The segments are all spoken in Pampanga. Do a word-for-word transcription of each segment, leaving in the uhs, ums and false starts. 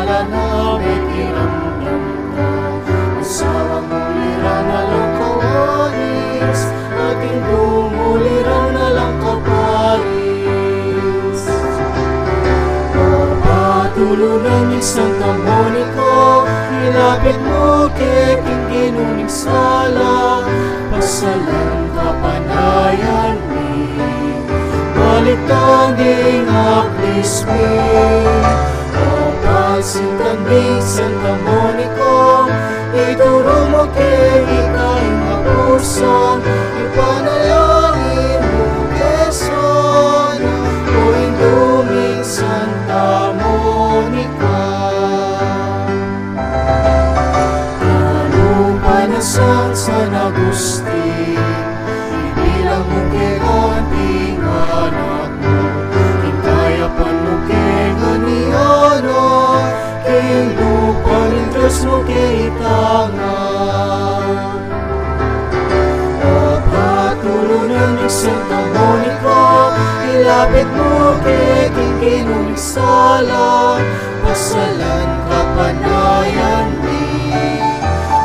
Ala na mekiramdam ka, asawa mu lira na lang kawalis, at indu mu lira na lang kaparis. O patulunan ning Santa Monica, ilapit mu ke king Ginu ing sala, pasalan kapanayan mi, balikdan ding aklis mi. O palsintan ming Santa Monica, ituru mu ke ika ing apusan, ipanalangin mu ke sana, o Indu ming Santa Monica. Kalupa na sang San Agustin, ibilang mu ke ngan ding anak mu, king kayapan mu ke ngan iyanak, king lupa ning Dios mu ke itangan. O patulunan ning Santa Monica, ilapit mu ke king Ginu ing sala, pasalan kapanayan mi,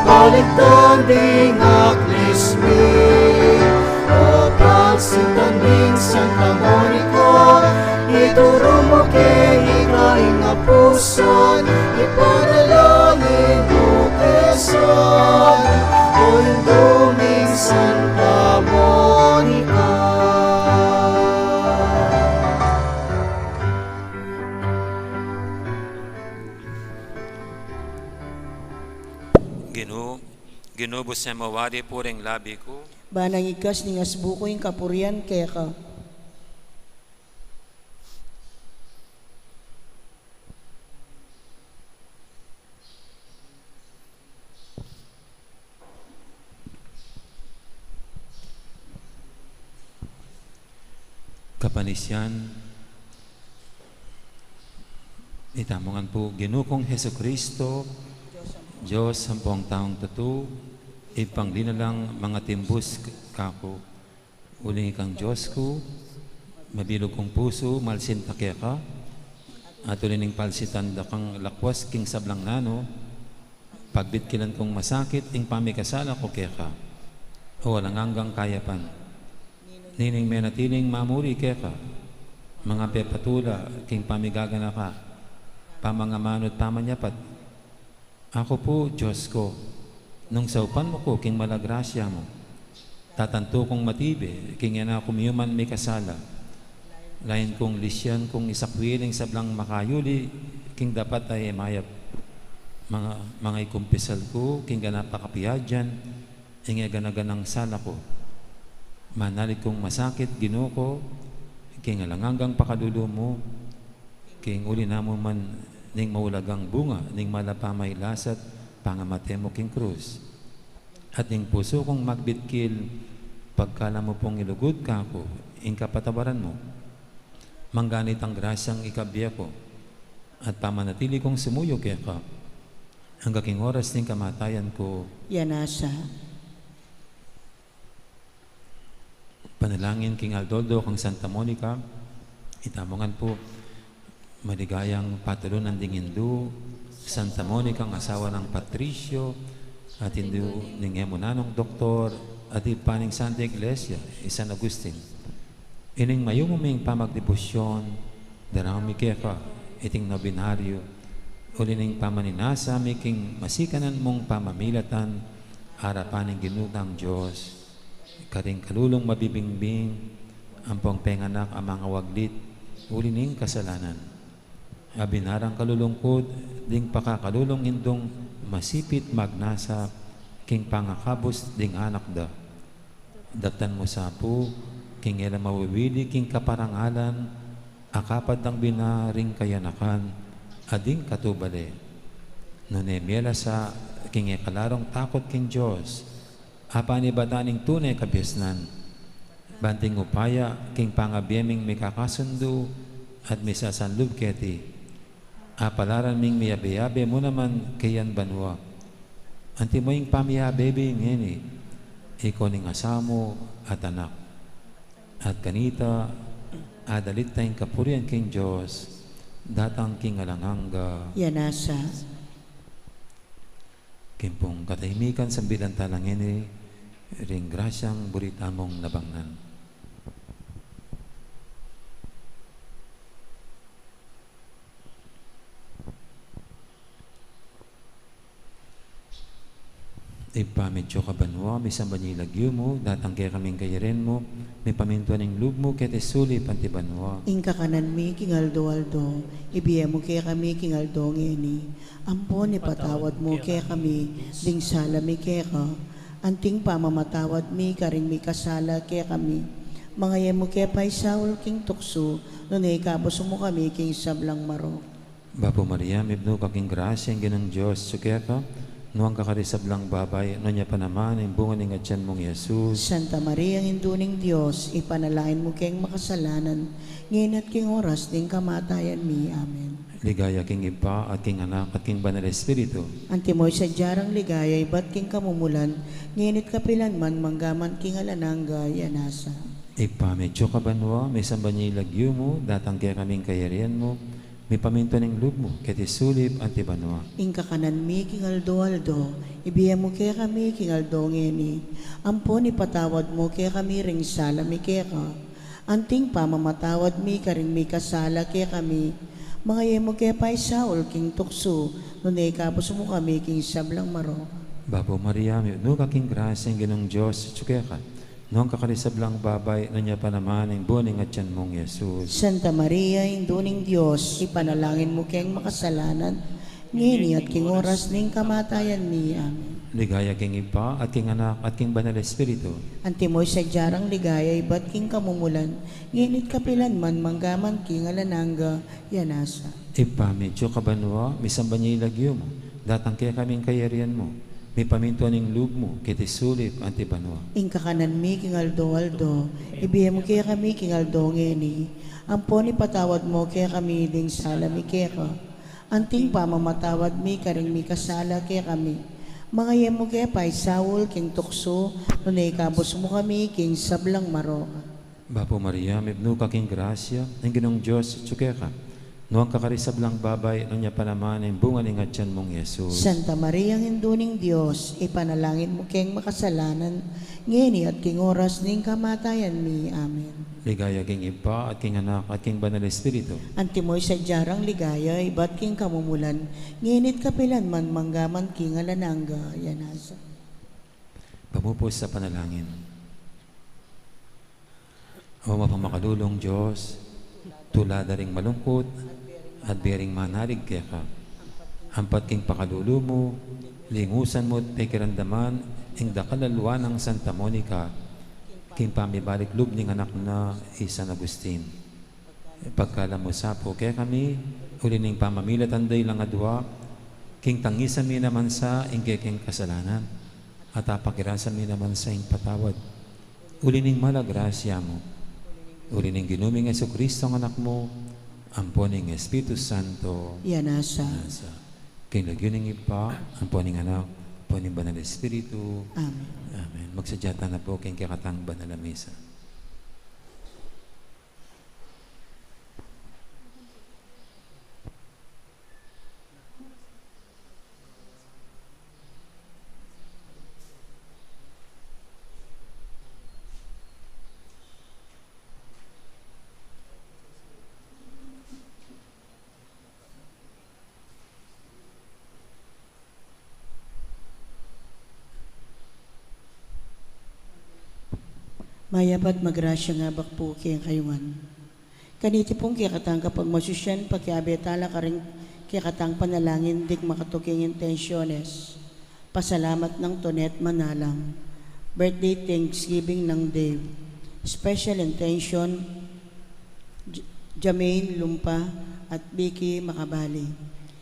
balikdan ding aklis mi. O palsintan ming Santa Monica, ituru mu ke ika ing apusan, ipanalangin mu ke sana, o Indu ming Santa Monica. Ginu, Ginu, buse mu wari pu ring labi ku. Ban ing igkas ning asbu ku ing kapurian keka. Kapanisian, itamu ngan pu. Ginu kung Jesucristo, Dios ampong taung tutu, Ibpang linalang mangatimbus kaku. Uling ikang Dios ku, mabilug kung pusu, malsinta keka, at uli ning palsitan da kang lakwas king sablang nanu, pagbitkilan kung masakit ing pamikasala ku keka. O alang anggang kayapan, nining menatiling mamuri keka, mangapepatula king pamigaganaka, pamangamanu at pamanyapat. Aku pu, Dios ku, nung saupan mu ku king mala grasya mu, tatantu kung matibe king e na ku miyuman mikasala. Lain kung lisian kung isakwil ing sablang makayuli king dapat a e mayap. Manga, manga ikumpisal ku king ganap a kapiadyan ing e gana-ganang sala ku. Manalig kung masakit, Ginu ku, king alang anggang pakalulu mu, king uli na mu man ning maulagang bunga ning mala pamailasa't pangamate mu king krus. At ing pusu kung magbitkil, pagkalam mu pung ilugud kaku ing kapatawaran mu. Mangganit ang grasyang ikabie ku, at pamanatili kung sumuyu keka angga king oras ning kamatayan ku. Yana sa. Panalangin king aldo-aldo kang Santa Monica. Itamu ngan pu, maligayang patulunan ding Indu, Santa Monica, asawa nang Patricio, at Indu ning e mu nanung doktor, at Ibpa ning Santa Iglesia, i San Agustin. Ining mayumu ming pamagdebosyon, darama mi keka iting nobenaryo, uli ning pamaninasa mi king masikanan mung pamamilatan, arapan ning Ginu tang Dios, karing kalulung mabibingbing, ampong penganak a mangawaglit, uli ning kasalanan. Abinarang kalulungkud ding pakakalulung Indung masipit magnasa king pangakabus ding anak da. Daptan mu sa pu, king e la mawiwili king kaparangalan, a kapad dang bina ring kayanakan, a ding katubale. Nune mie la sa king e kalarung takut king Dios, a panibatan ning tune kabiasnan. Ban ding upaya king pangabie ming mikakasundu at misasanlub keti. Apalaran ming miyabe-yabe mu naman kayan banua. Antimo ing pamiyabe mi ngeni, ikaw ning asawa mu at anak. At kanita, adalit da ing kapurian king Dios, datang king alang angga. Ya nasa. King pung katahimikan, sambilan tala ngeni ring grasyang buri tamung nabangnan. Ibpa mi atsu ka banua, misamban ya ing lagyu mu, datang kekami ing kayarian mu, mipamintuan ing lub mu keti sulip anti banua. Ing kakanan mi king aldo-aldo, ibie mu kekami king aldo ngeni. Ampon ipatawad mu kekami ding sala mi keka, anting pamamatawad mi karing mikasala kekami. Manga e mu ke paisaul king tuksu, nune ikabus mu kami king sablang marok. Bapu Maria, mipnu ka king grasya, ing Ginung Dios atsu keka, nuan ka karing sablang babai, nuan ya pa naman ing bunga ning atian mung Jesus. Santa Maria, Indu ning Dios, ipanalangin mu keng makasalanan, ngeni at king oras ning kamatayan mi. Amen. Ligaya king Ibpa, at king Anak, at king Banal Espiritu. Antimo ing sadya rang ligaya ibat king kamumulan, ngeni at kapilan man, manggaman king alang angga. Ya nasa. Ibpa mi atsu ka banua, misamban ya ing lagyu mu, datang kekami ing kayarian mu, mipamintuan ing lub mu keti sulip anti banua. Ing kakanan mi king aldo-aldo, ibie mu kekami king aldo ngeni. Ampon ipatawad mu kekami ring sala mi keka, anting pamamatawad mi karing mikasala kekami. Manga e mu ke paisaul king tuksu, nune ikabus mu kami king sablang marok. Bapu Maria, mipnu ka king grasya, ing Ginung Dios atsu keka, nuan ka karing sablang babai, nuan ya pa naman ing bunga ning atian mung Jesus. Santa Maria, Indu ning Dios, ipanalangin mu keng makasalanan, ngeni at king oras ning kamatayan mi. Amen. Ligaya king Ibpa, at king Anak, at king Banal Espiritu. Antimo ing sadya rang ligaya ibat king kamumulan, ngeni at kapilan man, manggaman king alang angga. Ya nasa. Ibpa mi atsu ka banua, misamban ya ing lagyu mu, datang kekami ing kayarian mu, mipamintuan ing lub mu keti sulip anti banua. Ing kakanan mi king aldo-aldo, ibie mu kekami king aldo ngeni. Ampon ipatawad mu kekami ding sala mi keka, anting pamamatawad mi karing mikasala kekami. Manga e mu ke paisaul king tuksu, nune ikabus mu kami king sablang marok. Bapu Maria, mipnu ka king grasya, ing Ginung Dios atsu keka, nuan ka karing sablang babai, nuan ya pa naman ing bunga ning atian mung Jesus. Santa Maria, Indu ning Dios, ipanalangin mu keng makasalanan, ngeni at king oras ning kamatayan mi. Amen. Ligaya king Ibpa, at king Anak, at king Banal Espiritu. Antimo ing sadya rang ligaya ibat king kamumulan, ngeni at kapilan man, manggaman king alang angga. Ya nasa. Pamupus a panalangin. O mapamakalulung Dios, tula da ring malungkut at bie ring manalig keka. Ampat king pakalulu mu, lingusan mu at pekiramdaman ing dakal a lua nang Santa Monica, king pamibalik lub ning anak na i San Agustin. Pagkalub mu sa pu kekami, uli ning pamamilatan da ilang adua, king tangisan mi naman sa ing kekeng kasalanan, at apakirasan mi naman sa ing patawad. Uli ning mal a grasya mu, uli ning Ginu ming Jesucristo a Anak mu, ampon ning Espiritu Santo. Ya nasa. Nasa. King lagyu ning Ibpa, ampon ning Anak, ampon ning Banal Espiritu. Amen. Amen. Magsadya tana pu king kekatang banal a misa. Mayap at magrasyang abak pu kekayu ngan. Kaniti pung kekatang kapagmasusian, pakiabe tala karing kekatang panalangin ding makatuking intensyones. Pasalamat nang Tonet Manalang. Birthday Thanksgiving nang Dave. Special intention, J-, Jamaine Lumpa at Vicky Macabali.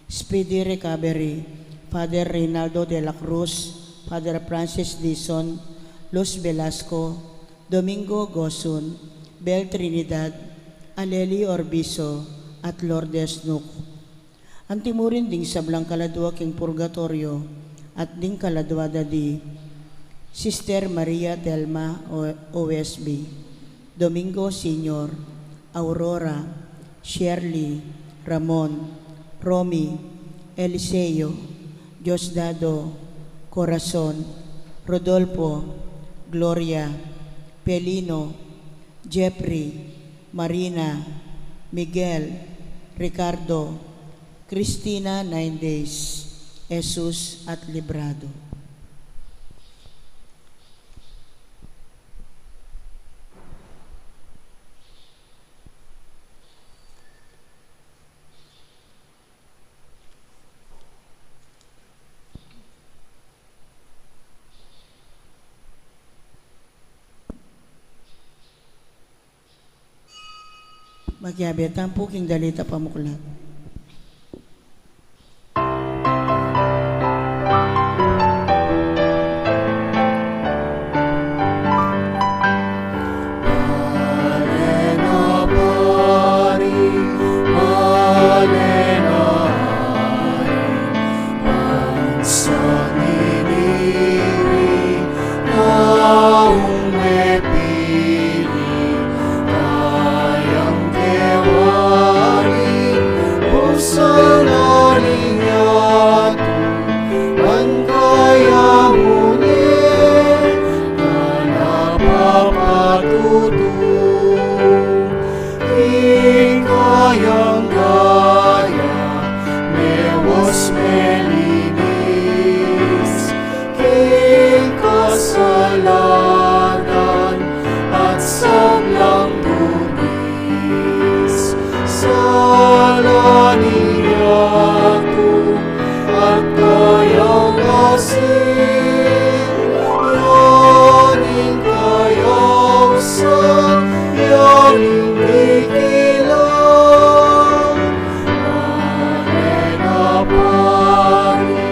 Speedy recovery, Father Reynaldo de la Cruz, Father Francis Dizon, Luz Velasco, Domingo Gosun, Bel Trinidad, Aleli Orbizo, at Lourdes Nuc. Antimurin ding sablang kaladua king purgatoryo, at ding kaladua da di Sister Maria Telma O-, O S B, Domingo Senior, Aurora, Shirley, Ramon, Romy, Eliseo, Diosdado, Corazon, Rodolfo, Gloria, Pelino, Jeffrey, Marina, Miguel, Ricardo, Christina, nine days, Jesus at Librado. Makiabe tamu pu king dalita pamuklat. Ing kayang daya, mewas melinis, king kasalanan at sablang dungis. Sala ning yatu at kayang asin, yan ing kayausan, yan ing dikilan. Malen a pari,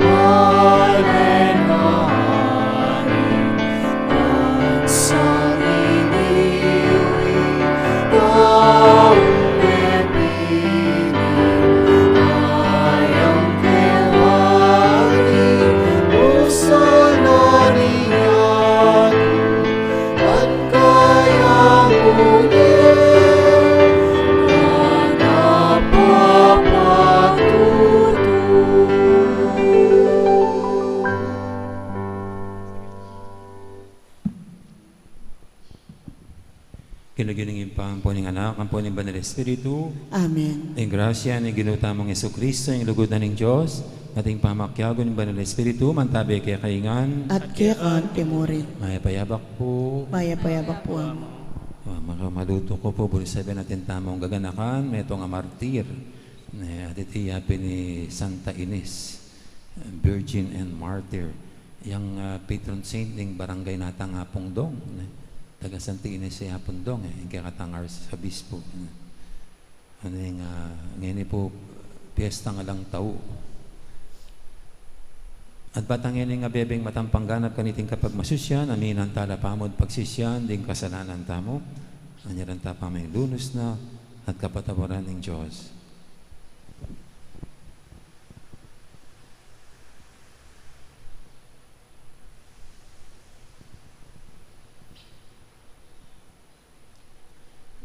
malen a ari, at sanginiwi, taung mepili, ayang kewari, usan a ning yatu, at kayang uli, na papatutu. King lagyu ning Ibpa, ampo ning Anak, ampo ning Banal Espiritu. Amen. Ing grasya ning Ginu tamung Jesucristo, ing lugud na ning Dios, at ing pamakiabe ning Banal Espiritu, mantabe kekayu ngan. At keka mu rin. Mayap a yabak pu. Mayap a yabak pu, Among. Ah, maka-, malutu ku pu, buris sabian atin tamung gaganakan, metung a martir, ne, at iti ya pin i Santa Ines, Virgin and Martyr. Yang, ah, patron saint ning barangay na tang Apung Dong, ne. Taga Santa Ines i Apung Dong, e, ing kekatang arsobispo, ne. Anu ing, ah, ngeni pu, piyestang alang tau. At bang ngeni ing abebeng matampang ganap kaniting kapagmasusyan, aminan tala pamu at pagsisian ding kasalanan tamu, anyaran ta pa ing lunus na at kapatawaran ning Dios.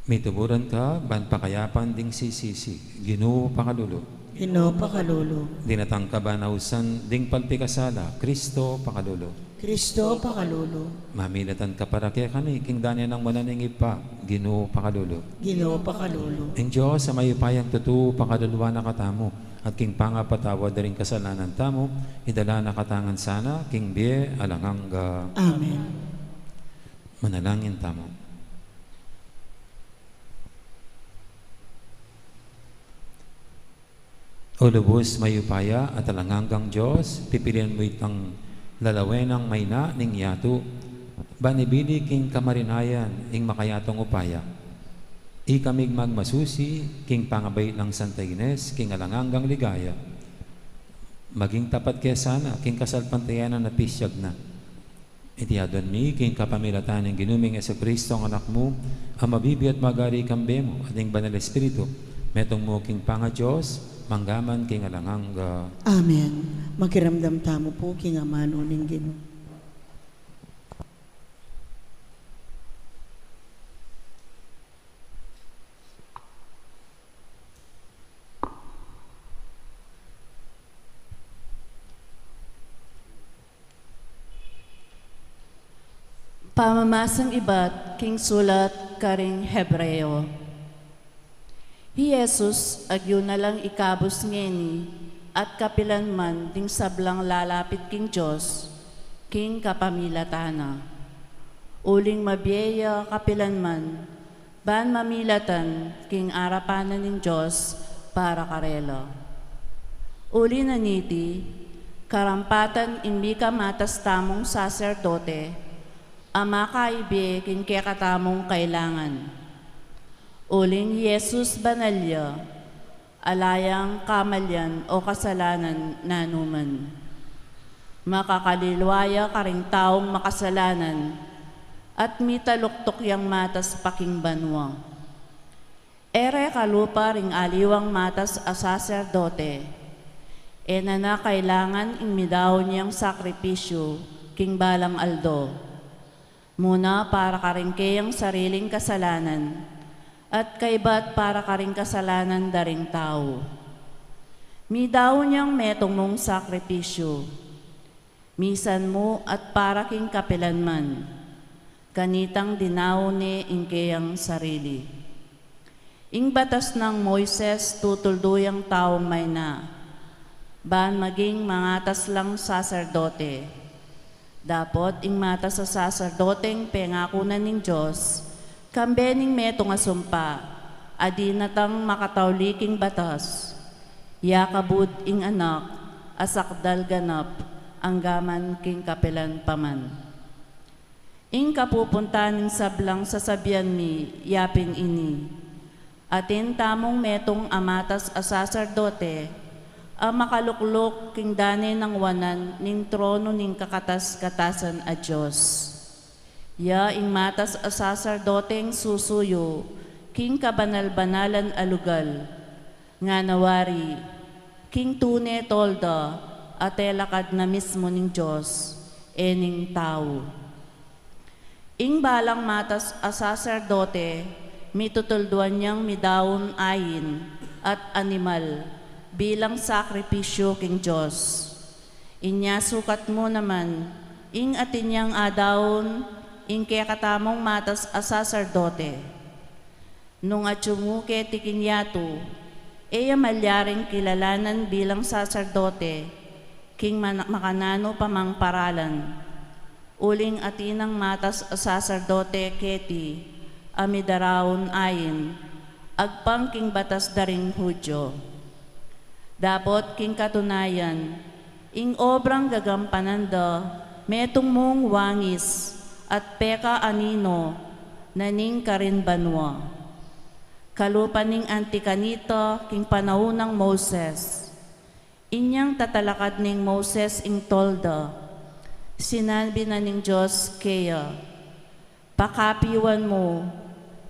Mituburan ka ban pakayapan ding sisisi, Ginu pakalulu. Ginu pakalulu. Dinatang ka ban ausan ding palpikasala, Kristo pakalulu. Kristo pakalulu. Mamilatan ka para kekami, king dana nang mananing Ibpa, Ginu pakalulu. Ginu pakalulu. Ing Dios a mayupayang tutu pakaluluan na katamu, at king pangapatawad da ring kasalanan tamu, idala na katamu ngan sana king bie alang angga. Amen. Manalangin tamu. O lubus mayupaya at alang anggang Dios, pipilian mu itang lalawen nang mayna ning yatu, ban ibili king kamarinayan ing makayatung upaya. Ikaming magmasusi king pangabait nang Santa Ines king alang anggang ligaya. Maging tapat ke sana king kasalpantayanan a pisyag na. Iti aduan mi king kapamilatan ning Ginu ming Jesucristo, ing Anak mu, a mabibie at magari kambe mu, at ning Banal Espiritu, metung mu king pangaDios, mangga man king alang angga. Amen. Makiramdam tamu pu king amanu ning Ginu. Pamamasang ibat king sulat karing Hebreo. Hi Jesus agyu na lang ikabus ngeni at kapilanman ding sablang lalapit king Dios king kapamilatan na. Uling mabie ya kapilanman ban mamilatan king arapan na ning Dios para karela. Uli na niti, karampatan ing mika matas tamung saserdote a makaibie king kekatamung kailangan. Uling Jesus banal ya, ala yang kamalian o kasalanan nanuman. Makakalilwa ya karing taung makasalanan at mitaluktuk yang matas pa king banua. E re kalupa ring aliwang matas a saserdote, e na na kailangan ing midaun yang sakripisyu king balang aldo. Muna para karing keyang sariling kasalanan, at kaibat para karing kasalanan da ring tau. Midaun yang metung mung sakripisyu, misan mu at para king kapilanman, kanitang dinaun ne ing keyang sarili. Ing batas nang Moises tutuldu yang taung mayna, ban maging matas lang saserdote. Dapot ing matas a saserdoteng pengaku na ning Dios, kambe ning metung a sumpa, a di na tang makatauli king batas. Yakabud ing anak, a sakdal ganap, anggaman king kapilan pa man. Ing kapupuntan ning sablang sasabian mi, yapin ini. Atin tamung metung a matas a saserdote, a makalukluk king dane nang wanan ning tronu ning kakatas-katasan a Dios. Ya ing matas a saserdoteng susuyu king kabanal-banalan a lugal, ngana wari, king tune tolda a telakad na mismu ning Dios, e ning tau. Ing balang matas a saserdote, mitutulduan yang midaun ain at animal bilang sakripisyu king Dios. Inya sukat mu naman, ing atin yang adaun, ing kekatamung matas a saserdote. Nung atyu mu keti king yatu, e ya malyaring kilalanan bilang saserdote, king man-, makananu pa mang paralan. Uling atin nang matas a saserdote keti, a midaraun ain, agpang king batas da ring Judio. Dapot king katunayan, ing obrang gagampanan da, metung mung wangis, at pekaanino na ning karin banua. Kalupa ning anti kanita king panaun nang Moses. Inyang tatalakad neng Moses ing tolda, sinabi na ning Dios keya, "Pakapiwan mu,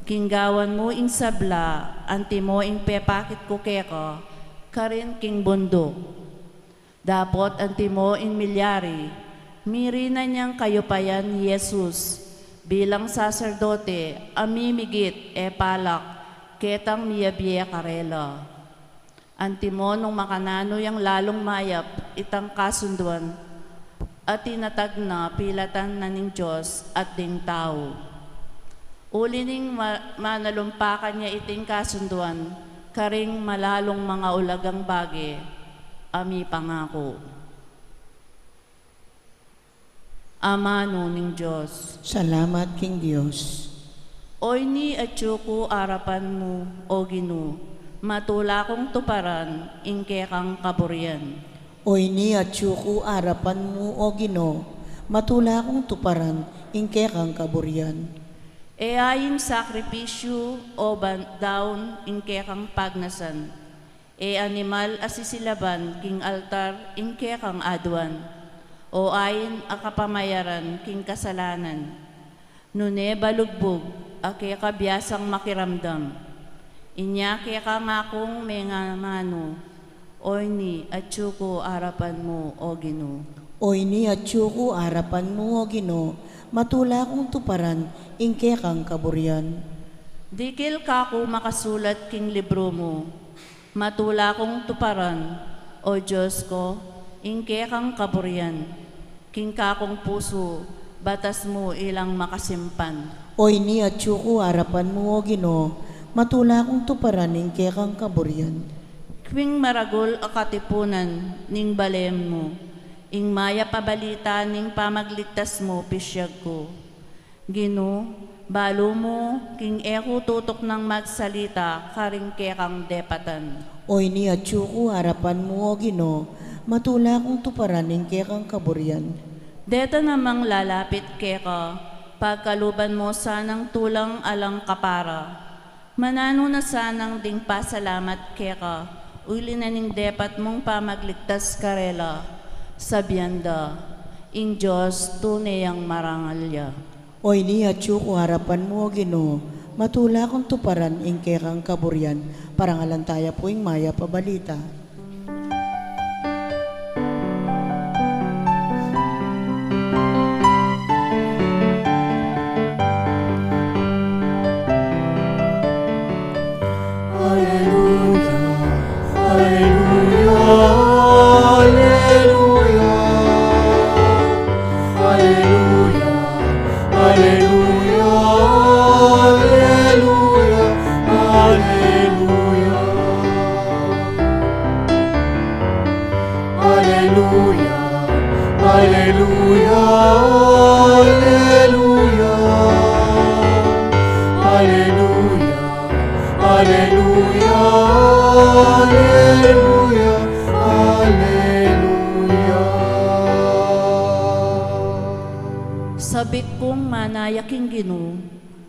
king gawan mu ing sabla, antimo ing pepakit ku keka, karin king bunduk." Dapot antimo ing milyari, mirinan yang kayupayan i Jesus bilang saserdote a mimigit e palak ketang miyabie karela. Antimo nung makananu yang lalung mayap itang kasunduan, a tinatag na pilatan na ning Dios at ding tau. Uli ning ma-, manalumpakan ya iting kasunduan, karing malalung mangaulagang bage, a mipangaku. Amanu ning Dios. Salamat king Dios. Oyni atyu ku arapan mu, O Ginu, matula kung tuparan ing kekang kaburian. Oyni atyu ku arapan mu, O Ginu, matula kung tuparan ing kekang kaburian. E ain sakripisyu o ban-, daun ing kekang pagnasan. E animal a sisilaban king altar ing kekang aduan, o ain a kapamayaran king kasalanan. Nune balugbug a keka biasang makiramdam. Inya keka ngakung mengamanu, oyni atyu ku arapan mu, O Ginu. Oyni atyu ku arapan mu, O Ginu, matula kung tuparan ing kekang kaburian. Dikil kaku makasulat king libru mu. Matula kung tuparan, O Dios ko, ing kekang kaburian. King kakung pusu, batas mu ilang makasimpan. O ini atyu ku arapan mu, O Ginu, matula kung tuparan ing kekang kaburian. King maragul a katipunan ning bale mu, ing mayap a balita ning pamagligtas mu pisyag ku. Ginu, balu mu king e ku tutuknang magsalita karing kekang depatan. O ini atyu ku arapan mu, O Ginu, matula kung tuparan ing kekang kaburian. Deta namang lalapit keka, pagkaluban mu sanang tulang alang kapara. Mananu na sanang ding pasalamat keka, uli na ning depat mung pamagligtas karela, sabian da, ing Dios tune yang marangal ya. O ini atyu ku arapan mu, O Ginu, matula kung tuparan ing kekang kaburian, parangalan taya pu ing mayap a balita. Aleluya, aleluya, aleluya. Aleluya, aleluya, aleluya. Aleluya, aleluya, aleluya. Aleluya, aleluya, aleluya, aleluya. Sabik kung manaya king Ginu,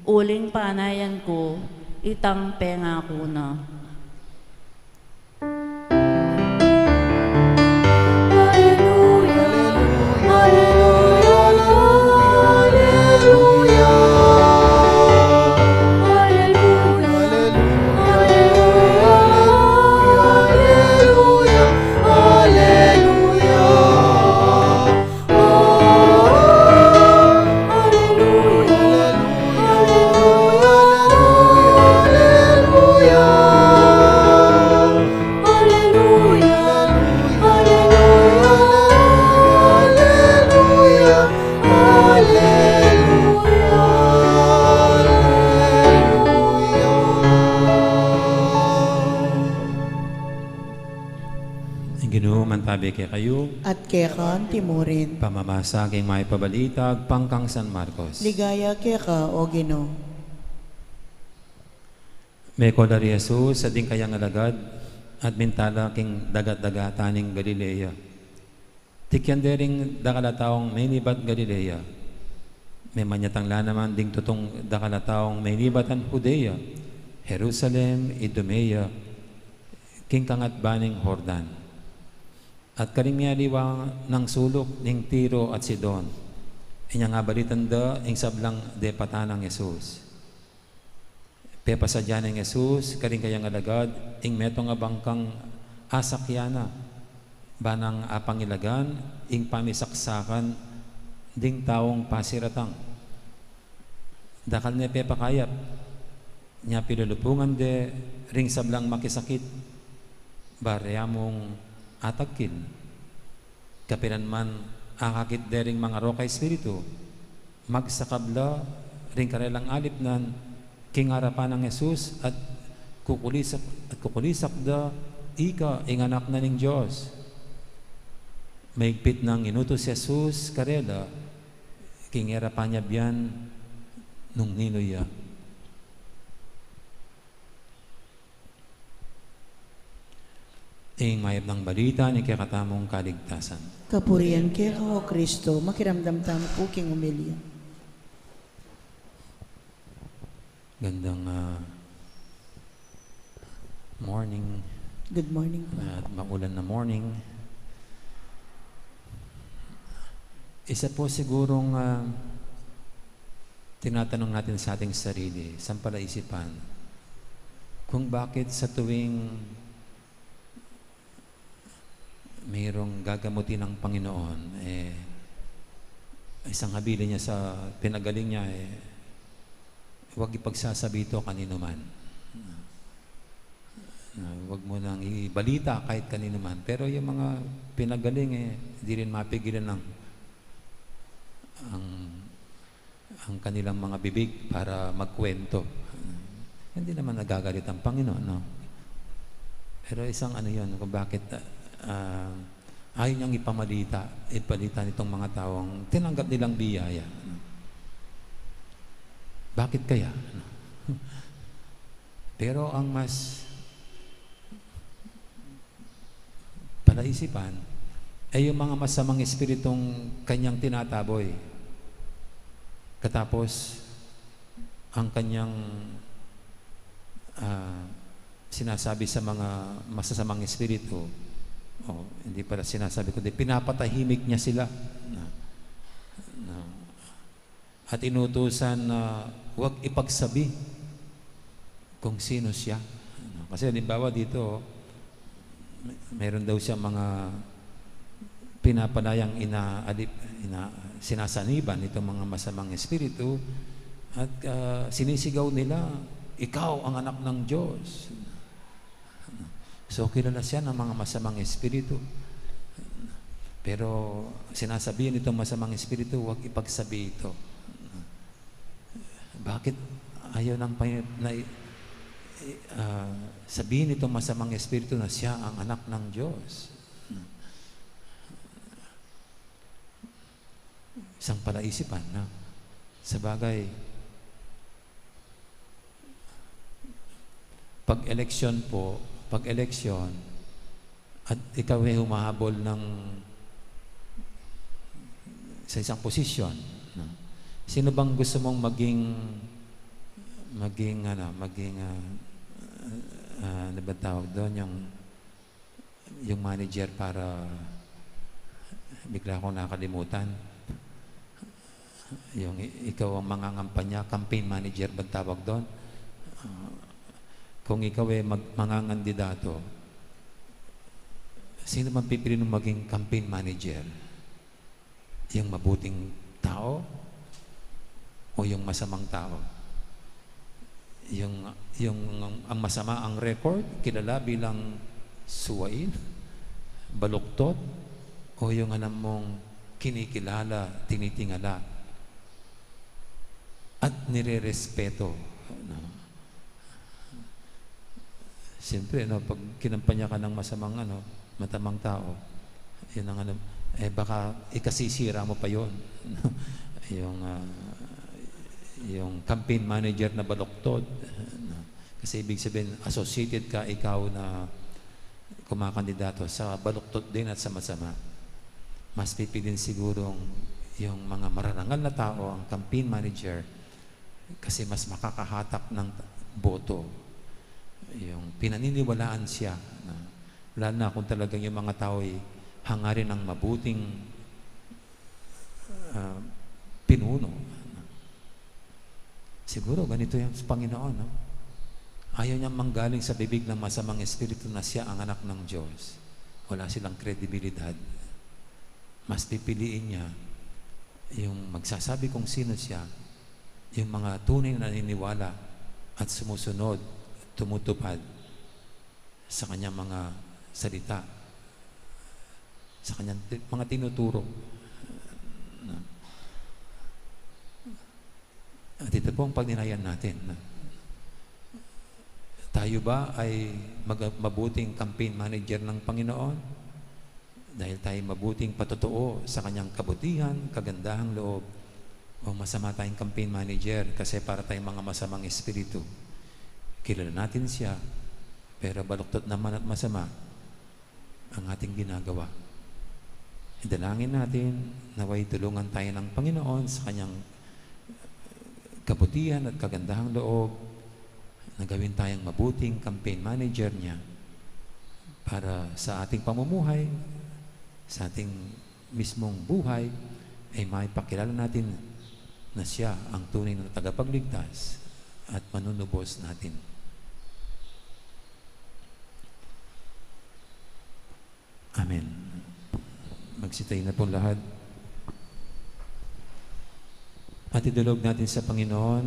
uling panayan ku, itang pengaku na. Ing Ginu mantabi kekayu. At keka antimurin. Pamamasa king mayap a balita agpang kang San Marcos. Ligaya keka, O Ginu. Mekol la ri Jesus at ding kayang alagad, at mintala king dagat-dagatan ning Galilea. Tikyan de ring dakal a taung menibat Galilea. Memanyatang la naman ding tutung dakal a taung menibatan Judea, Jerusalem, Idumea, king kangatban ning Jordan. At karing mialiwa nang suluk ning Tiro at Sidon, inyang abalitan da ing sablang depatan nang Jesus. Pepasadya neng Jesus karing kayang alagad ing metung a bangkang asakyan na, ba nang apangilagan ing pamisaksakan ding taung pasiratang. Dakal ne pepakayap, nya pilulupungan de ring sablang makisakit, ba reyamung atagkil. Kapilan man akakit de ring mangarok a espiritu, magsakab la ring karelang alipnan king arapan nang Jesus at kukulisak, at kukulisak da, "Ika ing Anak na ning Dios." Maigpit nang inutus Jesus karela, king e ra pa nya bian nung ninu ya. Ing mayap nang balita ning kekatamung kaligtasan. Kapurian keka, O Kristo. Makiramdam tamu pu king omelia. Gandang, ah, morning. Good morning po. At maulan na morning. Isa po sigurong, ah, tinatanong natin sa ating sarili, sampalaisipan, kung bakit sa tuwing mayroong gagamutin ng Panginoon, eh, isang habilin niya sa pinagaling niya, eh, huwag ipagsasabi ito kanino man. Na huwag mo nang ibalita kahit kanino man. Pero yung mga pinagaling, eh, di rin mapigilan ng, ang ang kanilang mga bibig para magkwento. Hindi naman nagagalit ang Panginoon, no? Pero isang ano yun, kung bakit, ah, ayaw niyang ipamalita, ipalita nitong mga taong tinanggap nilang biyaya, no? Bakit kaya? Pero ang mas palaisipan ay yung mga masamang espiritong kanyang tinataboy. Katapos, ang kanyang, ah, sinasabi sa mga masasamang espiritu, o hindi pala sinasabi, kundi pinapatahimik niya sila. Na, na, at inutusan na huwag ipagsabi kung sino siya. Ano, kasi halimbawa dito, may-, meron daw siya mga pinapalayang ina-, alip-, ina-, sinasaniban itong mga masamang espiritu at, ah, sinisigaw nila, "Ikaw ang anak ng Diyos." So, kilala siya ng mga masamang espiritu. Pero sinasabihan itong masamang espiritu, "Huwag ipagsabi ito." Bakit ayaw nang pay-, na, ah, sabihin itong masamang espiritu na siya ang anak ng Diyos? Isang palaisipan, no? Sabagay, pag eleksyon po, pag eleksyon, at ikaw ay humahabol ng, sa isang posisyon, no? Sino bang gusto mong maging, maging, ano, maging, ah, ah, ano ba tawag doon? Yung, yung manager para, bigla kong nakalimutan. Yung i-, ikaw ang mangangampanya, campaign manager bang tawag doon? Ah, kung ikaw ay mag-, mangangandidato, sino bang pipiliin mong maging campaign manager? Yung mabuting tao o yung masamang tao? Yung, yung ang masama ang record, kilala bilang suwail, baluktot, o yung alam mong kinikilala, tinitingala, at nirerespeto, no? Siyempre, no, pag kinampanya ka ng masamang, ano, matamang tao, yun ang ano, eh, baka ikasisira mo pa yun. Yung, ah, yung campaign manager na baluktot, no? Kasi ibig sabihin, associated ka, ikaw na kumakandidato sa baluktot din at sa masama. Mas pipiliin sigurong yung mga mararangal na tao, ang campaign manager, kasi mas makakahatak ng boto. Yung pinaniniwalaan siya, na, lalo na kung talagang yung mga tao ay hangarin ng mabuting, ah, pinuno. Siguro ganito yung Panginoon, no? Ayaw niyang manggaling sa bibig ng masamang espiritu na siya ang anak ng Diyos. Wala silang kredibilidad. Mas pipiliin niya yung magsasabi kung sino siya, yung mga tunay na naniniwala at sumusunod, tumutupad sa kanyang mga salita, sa kanyang ti-, mga tinuturo. At ito po ang pagnilayan natin. Tayo ba ay mag-, mabuting campaign manager ng Panginoon? Dahil tayo mabuting patotoo sa kanyang kabutihan, kagandahang loob, o masama tayong campaign manager kasi para tayong mga masamang espiritu? Kilala natin siya, pero baluktot naman at masama ang ating ginagawa. Idalangin natin, nawa'y tulungan tayo ng Panginoon sa kanyang kabutihan at kagandahang loob na gawin tayong mabuting campaign manager niya para sa ating pamumuhay, sa ating mismong buhay, ay maipakilala natin na siya ang tunay na tagapagligtas at manunubos natin. Amen. Magsitayo na pong lahat. At idulog natin sa Panginoon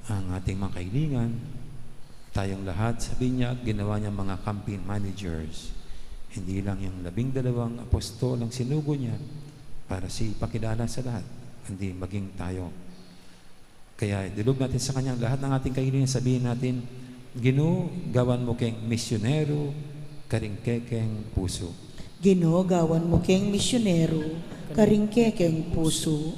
ang ating mga kahilingan. Tayong lahat sa binyag, ginawa niyang mga campaign managers. Hindi lang yung labing dalawang apostol ang sinugo niya para siya ipakilala sa lahat, kundi maging tayo. Kaya idulog natin sa kanyang lahat ng ating kahilingan, sabihin natin, "Ginu, gawan mu keng misyonero karing kekeng pusu." Ginu, gawan mu keng misyonero karing kekeng pusu.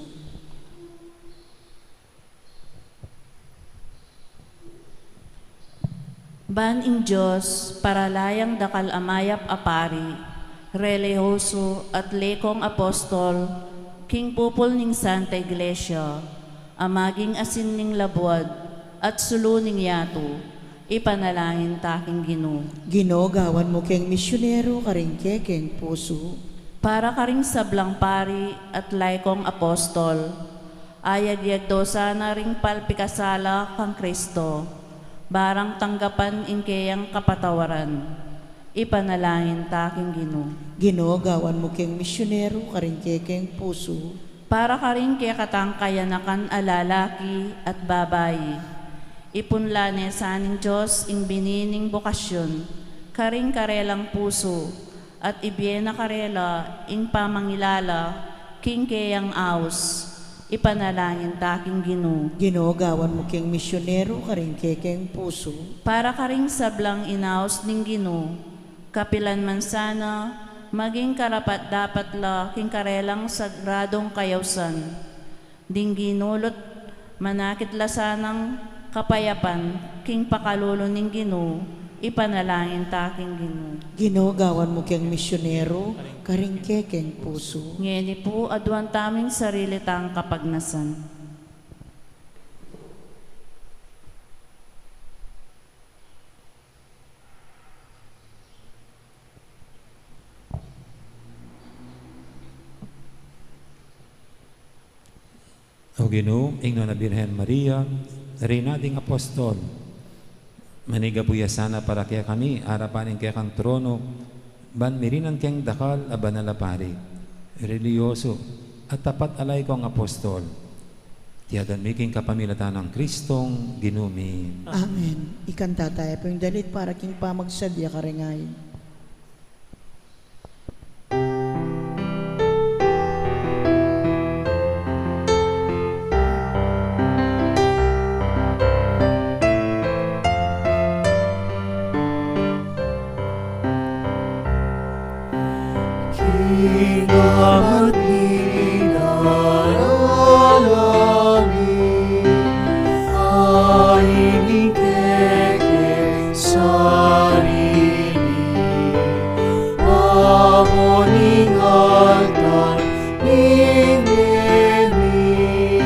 Ban ing Dios, parala yang dakal a mayap a pari, relihiyoso at lekong apostol, king pupul ning Santa Iglesia, a maging asin ning labuad at sulu ning yatu, ipanalangin ta king Ginu. Ginu, gawan mu keng misyonero karing kekeng pusu. Para karing sablang pari at laikong apostol, a yagyagdo sana ring palpikasala kang Kristo, barang tanggapan ing keyang kapatawaran. Ipanalangin ta king Ginu. Ginu, gawan mu keng misyonero karing kekeng pusu. Para karing kekatang kayanakan a lalaki at babai, ipunla ne sa ning Dios ing bini ning bokasyon karing karelang pusu, at ibie na karela ing pamangilala king keyang aus. Ipanalangin ta king Ginu. Ginu, gawan mu keng misyonero karing kekeng pusu. Para karing sablang inaus ning Ginu, kapilan man sana, maging karapat-dapat la king karelang sagradong kayausan. Ding Ginu lut manakit la sanang kapayapan king pakalulu ning Ginu, ipanalangin ta king Ginu. Ginu, gawan mu keng misyonero karing kekeng pusu. Ngeni pu, aduan tamu ing sarili tang kapagnasan. O Ginu, ing nuan a Birhen Maria, Reyna ding Apostol, manigabu ya sana para kekami arapan ning kekang trono, ban mirinan keng dakal a banal a pari, relihiyoso, at tapat a laikong apostol. Iti adwan mi king kapamilatan nang Kristong Ginu mi. Amen. Ikanta taya pu ing dalit para king pamagsadya karing ain. King Ama at Ina, lalabi, ain ing kekeng sarili, pabonal ning altar ning bie mi,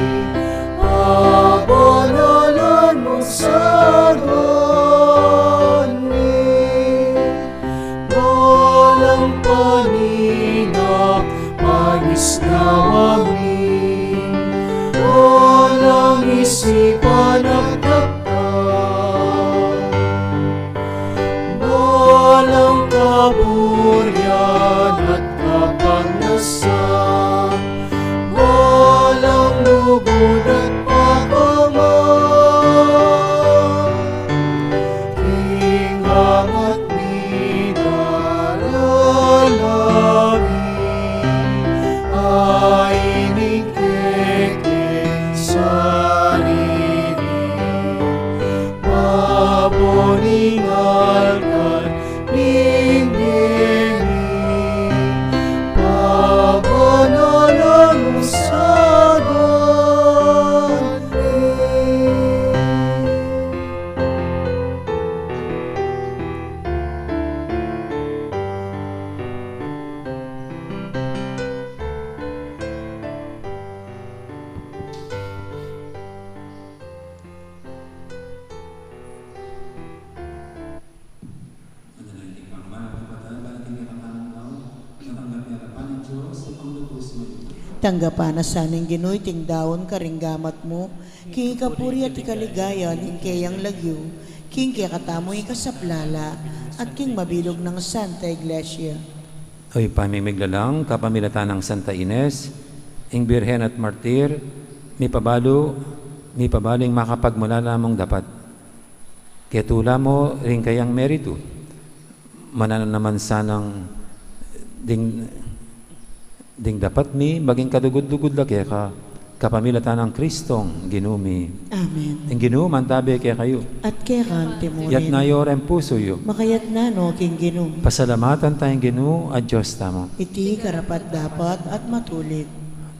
pabonal mu ing sagat mi. Balang panina, panisgawan mi, balang isipan at daptan, balang kaburian at kapagnasan, balang lugud at pagkamal. King Ama at Ina, lalabi, ain ing kekeng sarili, pabonal ning altar ning bie mi, pabonal ning sagat mi. Tanggapan na sa ning Ginu iting daun karing gamat mu, king ikapuri at ikaligaya ning keyang lagyu, king kekatamung ikasaplala, at king mabilug nang Santa Iglesia. O Ibpa mi miglalang, kapamilatan nang Santa Ines, ing Birhen at Martir, mipabalu, mipabalu ing makapagmalala mung dapat. Ketula mu ring kayang meritu, mananu naman sanang ding, ding dapat mi maging kalugud-lugud la keka, Kapamilatan nang Kristong Ginu mi. Amen. Ing Ginu mantabe kekayu. At keka mu rin. Itas yu ring pusu yu. Makaitas no king Ginu. Pasalamatan taya ing Ginu a Dios tamu. Iti karapat-dapat at matulid.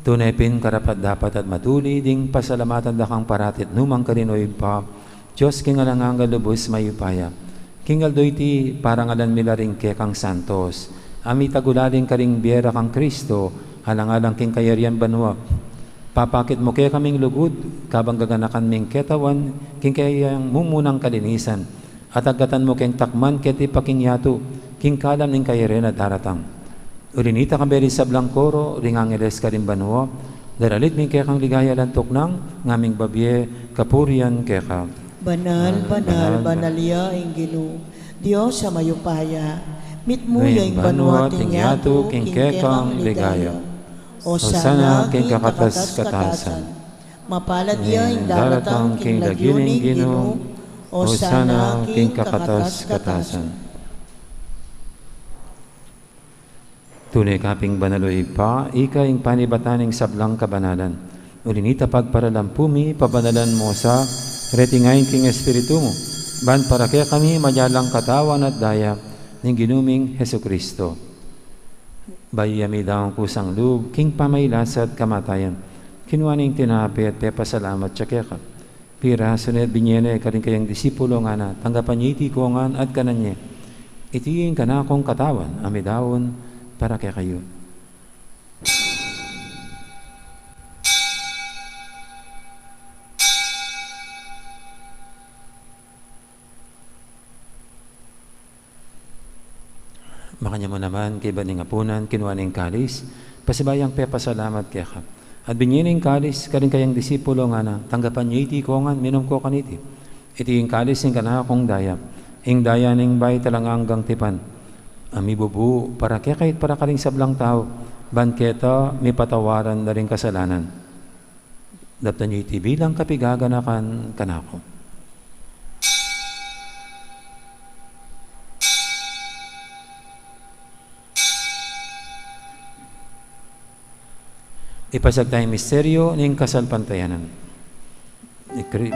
Tune pin karapat-dapat at matulid ing pasalamatan da kang parati at nu man karin, o Ibpa, Dios king alang angga lubus mayupaya. King aldo iti, parangalan mi la ring kekang santos a mitagulaling karing bie da kang Kristo, alang-alang king kayarian banua. Papakit mu kekaming lugud, kabang gaganakan ming ketawan king kayang mumunang kalinisan, at agkatan mu keng takman keti pa king yatu, king kalam ning kayarian a daratang. Uli nita, kambe ring sablang koro ring angeles karing banua, daralit mi ing kekang ligaya alang tuknang, ngaming babie kapurian keka. Banal, banal, banal ya ing Ginu, Dios a mayupaya. Mitmu ya ing banua at ing yatu king kekang ligaya. Osana king kakatas-katasan. Mapalad ya ing daratang king lagyu ning Ginu. Osana king kakatas-katasan. Tune ka pin banal, o Ibpa, ika ing panibatan ning sablang kabanalan. Uli nita, pagparalampu mi, pabanalan mu sa reti ngan king Espiritu mu, ban para kekami maging katawan at daya ning Ginu ming Jesucristo. Bayu ya midaun kusang lub king pamagkasakit at kamatayan, kinua ne ing tinape at pepasalamat ya keka. Pirasu ne at binie ne karing kayang disipulo, ngana, tanggapan ye iti kongan at kanan ye. Iti ing kanakung katawan a midaun para kekayu. Makanyan mu naman, kaybat ning apunan, kinua ne ing kalis, pasibayu yang pepasalamat keka. At binie ne ing kalis karing kayang disipulo, ngana, tanggapan ye iti kongan, minum ko kaniti. Iti ing kalis ning kanakung daya, ing daya ning bayu at alang anggang tipan, a mibubu para kekayu at para karing sablang tau, ban keta mipatawaran da ring kasalanan. Daptan ye iti bilang kapaganakan kanaku. Ipasiag taya ing misteryu ning kasalpantayanan. I Kri- I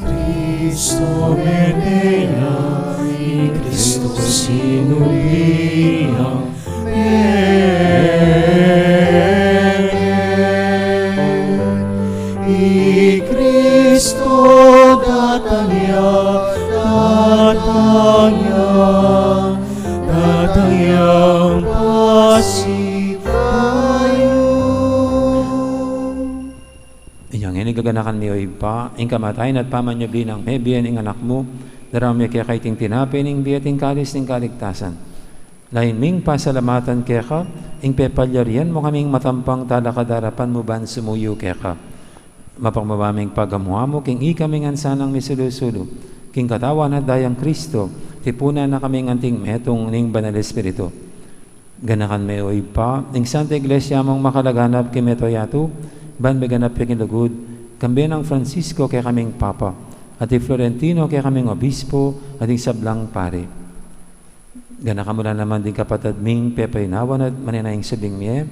Kristo mete ya, i Kristo sinubi ya, mete. I Kristo datang ya, datang ya, datang yang pasibayu. Inya ngeni gaganakan mi, o Ibpa, ing kamatayan at pamanyubli nang mebie ning Anak mu, daraun mi keka iting tinape ning bie at ing kalis ning kaligtasan. Lain ming pasalamatan keka ing pepalyarian mu kaming matampang talakad king arapan mu ban sumuyu keka. Mapagmabie ming pagamu-amu king ikaming ansanang misulu-sulu king katawan at dayang Kristo, tipunan na kaming anting metung ning Banal Espiritu. Ganakan me, o Ibpa, ing Santa Iglesia mung makalaganap king mabilug a yatu, ban miganap ya king lugud, kambe nang Francisco kekaming Papa, at i Florentino kekaming Obispo, at ing sablang pari. Ganakan mu la naman ding kapatad ming pepaynawan at manenaya king subling mie,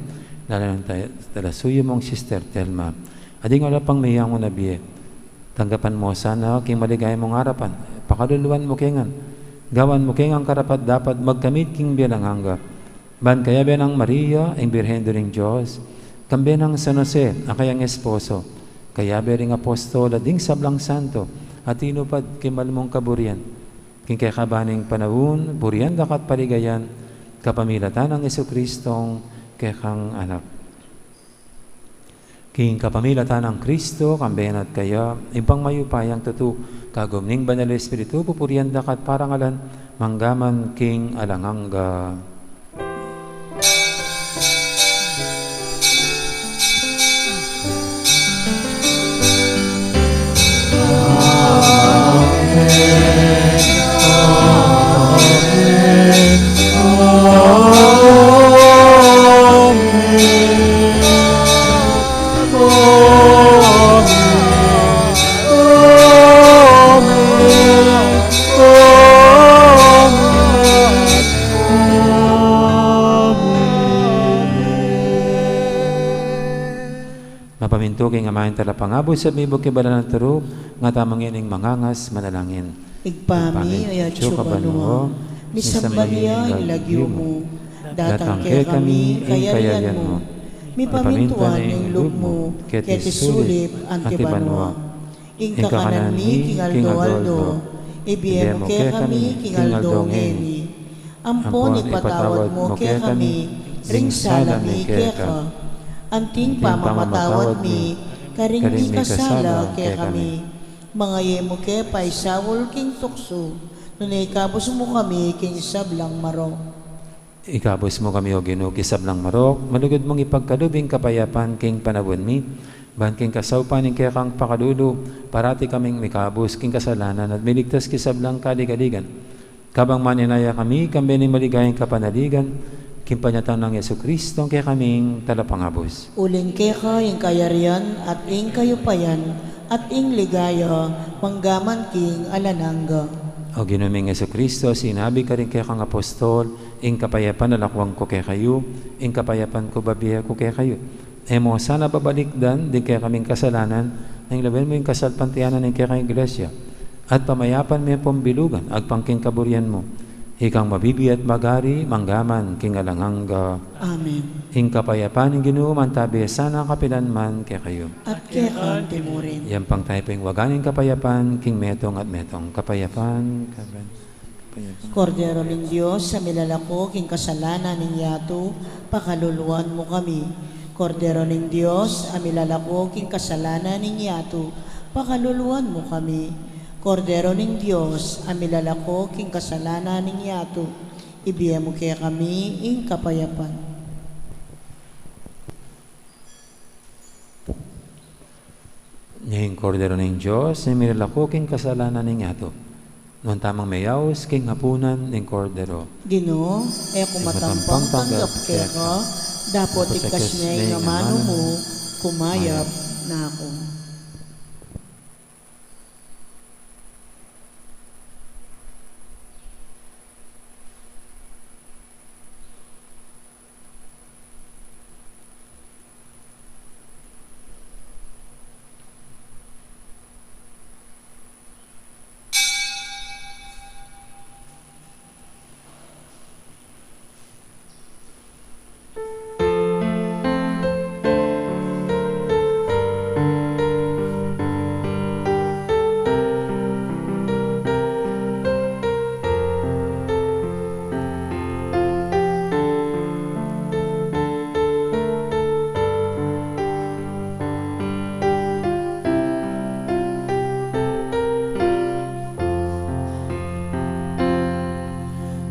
lalu na ing ta-, talasuyu mung Sister Telma. At ding ala pang meyangu na bie. Tanggapan mu sana king maligaya mung arapan. Pakaluluan mu ke ngan. Gawan mu ke ngan karapat-dapat magkamit king bie alang angga. Ban kayabe nang Maria, ing Birhen Indu ning Dios, kambe nang San Jose, a kayang esposo, kayabe ring apostol at ding sablang santo, a tinupad king mal mung kaburian. King kekaban ning panaun, purian da ka at paligayan, kapamilatan nang Jesucristong kekang Anak. King kapamilatan nang Kristo, kambe na at kaya, Ibpang mayupayang tutu, kagum ning Banal Espiritu, pupurian da ka at parangalan, mangga man king alang angga. Tuking Ama, ing Talapangabus, at mibuk king banal a turu, nga tamu ngening mangangas manalangin. Ibpa mi, atsu ka banua, misamban ya ing lagyu mu, datang kekami ing kayarian mu, mipamintuan ing lub mu, keti sulip anti banua. Ing kakanan mi king aldo-aldo, ibie mu kekami king aldo ngeni. Ampon ipatawad mu kekami ring sala mi keka, anting pamamatawad mi karing mikasala kekami. Manga e mu ke paisaul king tuksu, nune ikabus mu kami king sablang marok. Ikabus mu kami, O Ginu, king sablang marok, malugud mung ipagkalub ing kapayapan king panaun mi, ban king kasaupan ning kekang pakalulu, parati kaming mikabus king kasalanan at miligtas king sablang kaligaligan. Kabang manenaya kami, kambe ning maligayang kapanaligan, king panyatang nang Jesucristo, ing kekaming Talapangabus. Uling keka ing kayarian, at ing kayupayan, at ing ligaya, manggaman king alang angga. O Ginu ming Jesucristo, sinabi karing kekang apostol, ing kapayapan lakuan ku kekayu, ing kapayapan ku babie ku kekayu. E mu sana babalikdan ding kekaming kasalanan, nune lawen mu ing kasalpantayanan ning kekang Iglesia, at pamayapan me pung bilugan agpang king kaburian mu. Ikang mabibie at magari, manggaman king alang angga. Amen. Ing kapayapan ning Ginu mantabi sana kapilan man kekayu. At keka anti murin. Iyampang tamu pu ing waga ning kapayapan king metung at metung. Kapayapan, kapayapan. Kordero ning Dios, a milalako king kasalanan ning yatu, pakaluluan mu kami. Kordero ning Dios, a milalako king kasalanan ning yatu, pakaluluan mu kami. Kordero ning Dios, a milalako king kasalanan ning yatu, ibie mu kekami ing kapayapan. Nya ing Kordero ning Dios, a milalako king kasalanan ning yatu. Nuan tamung meyaus king apunan ning Kordero. Ginu, e ku matampang tanggap keka, dapot ikasne ing amanu mu, kumayap na ku.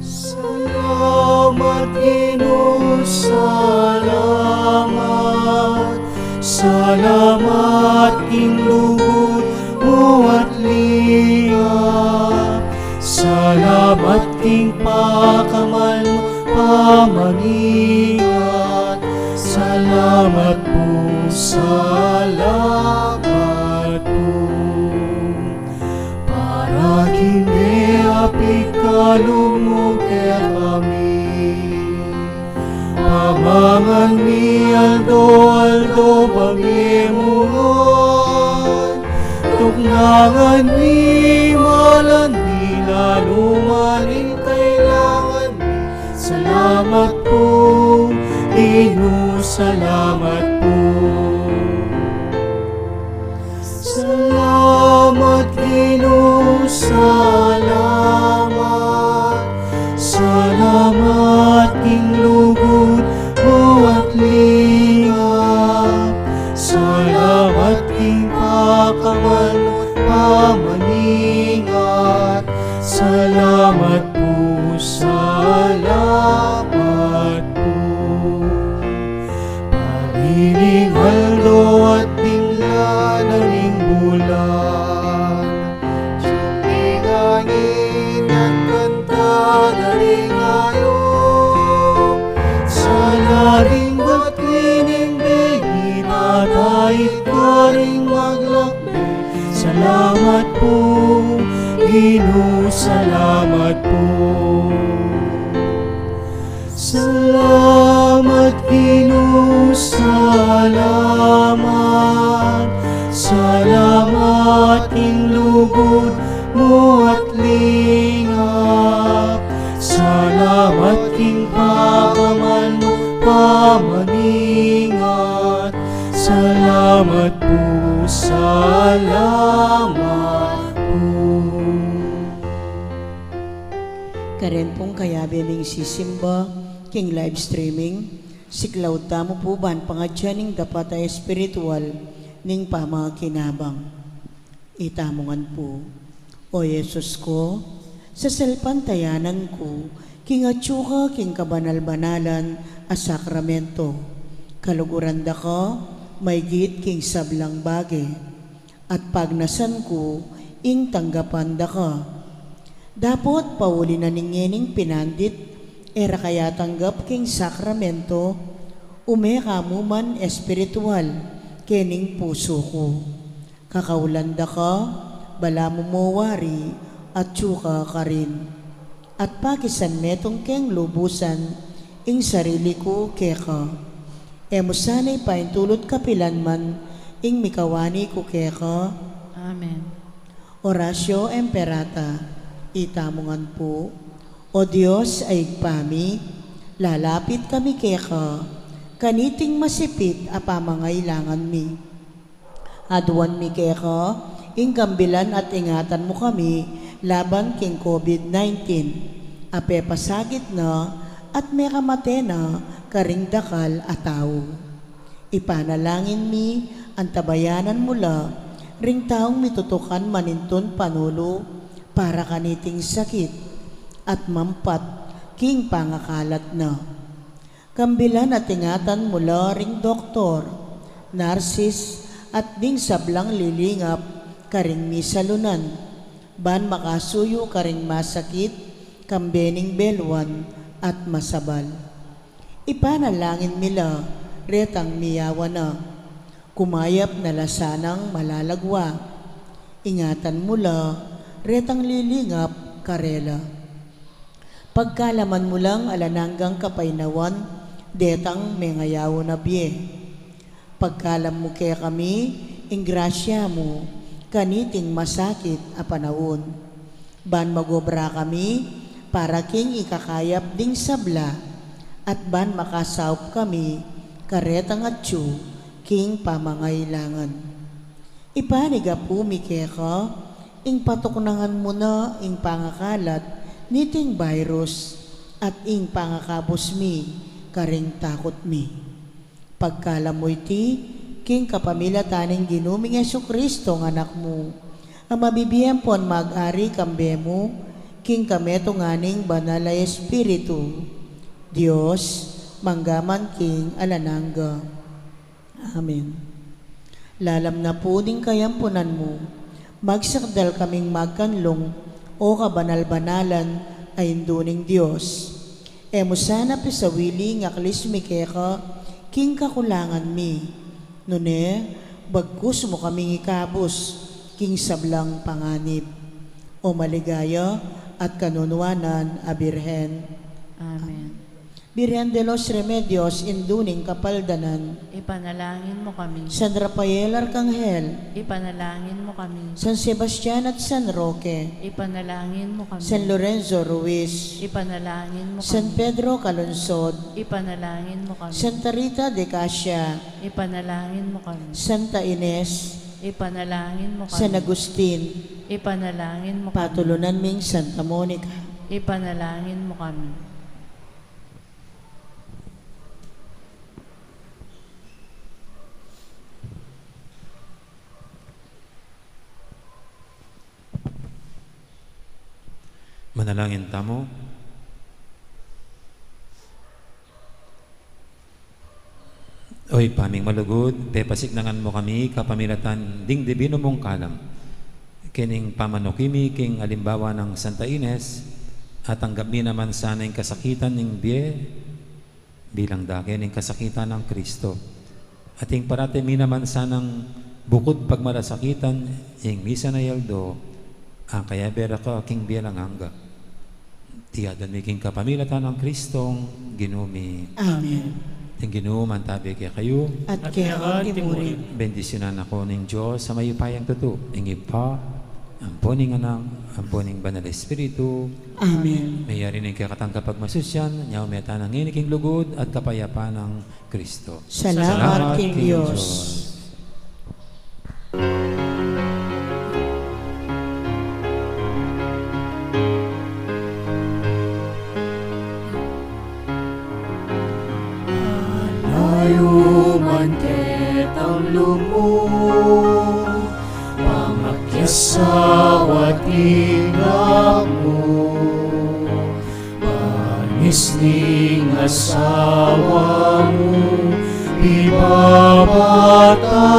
Salamat, Ginu, salamat. Salamat king lugud mu at linga. Salamat king pakamal mu pamaningat. Salamat pu, salamat pu. Para king mie a pikalub mu kekami. Pamangan mi aldo-aldo, babie mu ngan. Tuknangan mi malandi, lalu man ing kailangan mi. Salamat pu, Ginu, salamat pu. Salamat, Ginu, salamat. Salamat king lugud mu at linga. Salamat king pakamal mu at pamaningat. Salamat pu, salamat pu. Padining aldo at binlan na ning bulan, ing angin nagkanta da ring ayup. Sana ring bati ning bengi, tatai karing maglakbe. Salamat pu, Ginu, salamat pu. Salamat, Ginu, salamat. Salamat po. Karen pong kayabe ming sisimba king live streaming, siklaud tamu pu ban pangadyan ing dapat a espiritual ning pamakinabang. Itamu ngan pu. O Jesus ko, sasalpantayanan ku king atyu ka king kabanal-banalan a sakramento. Kaluguran da ka maygit king sablang bage, at pagnasan ku ing tanggapan da ka. Dapot pauli na ning ngening pinandit e ra ka yatanggap king sakramento, ume ka mu man espiritual kening pusu ku. Kakaulan da ka, balamu mo wari, atyu ka karin. At pakisan metung keng lubusan ing sarili ku keka. E mu sana ipaintulut kapilan man ing mikawani ku keka. Amen. Oratio Imperata. Itamu ngan pu. O Dios a Ibpa mi, lalapit kami keka kaniting masipit a pamangailangan mi. Aduan mi keka ing kambilan at ingatan mu kami laban king COVID nineteen a pepasakit na at mekamate na karing dakal a tau. Ipanalangin mi antabayanan mu la ring taung mitutukan manintun panulu para kaniting sakit at mampat king pangakalat na. Kambilan at ingatan mu la ring doktor, narsis, at ding sablang lilingap karing misalunan, ban makasuyu karing masakit, kambe ning beluan at masabal. Ipanalangin mi la retang miyawan na, kumayap na la sanang malalagwa. Ingatan mu la retang lilingap karela. Pagkalaman mu lang alang anggang kapaynawan detang mengayaun a bie. Pagkalam mu kekami ing grasya mu kaniting masakit a panaun, ban magobra kami para king ikakayap ding sabla, at ban makasaup kami karetang atyu king pamangailangan. Ipanigapu mi keka ing patuknangan mu na ing pangakalat niting virus at ing pangakabus mi karing takut mi. Pagkalam mu iti king kapamilatan ning Ginu ming Jesucristo a Anak mu, a mabibie ampon mag-ari kambe mu king kametungan ning Banal a Espiritu, Dios, mangga man king alang angga. Amen. Lalam na pu ning kayampunan mu, magsakdal kaming magkanlung, o kabanal-banalan a Indu ning Dios. E mu sana pisawili ing aklis mi keka king kakulangan mi, nune bagkus mu kaming ikabus king sablang panganib. O maligaya at kanunuanan a Birhen. Amen. Birhen de los Remedios, Indu ning Kapaldanan. Ipanalangin mu kami. San Rafael Arkanghel. Ipanalangin mu kami. San Sebastian at San Roque. Ipanalangin mu kami. San Lorenzo Ruiz. Ipanalangin mu kami. San Pedro Calungsod. Ipanalangin mu kami. Santa Rita de Casia. Ipanalangin mu kami. Santa Ines. Ipanalangin mu kami. San Agustin. Ipanalangin mu kami. Patulunan ming Santa Monica. Ipanalangin mu kami. Manalangin tamu. O Ibpa ming malugud, pepasiknangan mu kami kapamilatan ding dibinu mung kalam. Kening pamanuki mi king alimbawa nang Santa Ines, atanggap mi naman sana ing kasakitan ning bie, bilang dake ning kasakitan nang Kristo. At ing parati mi naman sanang bukud pagmarasakitan, ing misan a aldo, a kayabe ra ka king bie alang angga. Iti adwan mi king kapamilatan nang Kristong Ginu mi. Amen. Ing Ginu mantabi kekayu. At keka mu rin. Bendisyunan na kayu ning Dios a mayupayang tutu, ing Ibpa, ampo ning Anak, ampo ning Banal Espiritu. Amen. Meyari na ing kekatang kapagmasusyan, nyaun me tana ngeni king lugud at kapayapan nang Kristo. Salamat king Dios. Uman ketang lub mu, pangakyas awa tingap mu, panis ning asawa mu, pibabata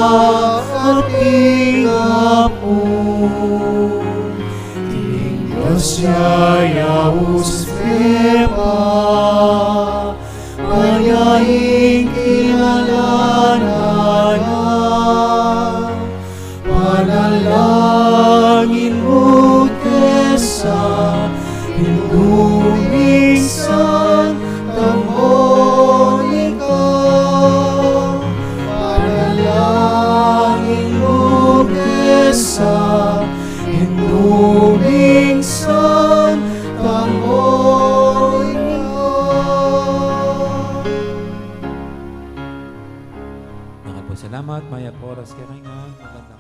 at tingap mu. Tingga siya yaus pepa, panyaing kilalanan na. Panalangin mu kesa, Indung Santa Monica. Panalangin mu kesa, Indung Santa Monica. Dakal pung salamat, mayap a oras kekayu ngan, magandang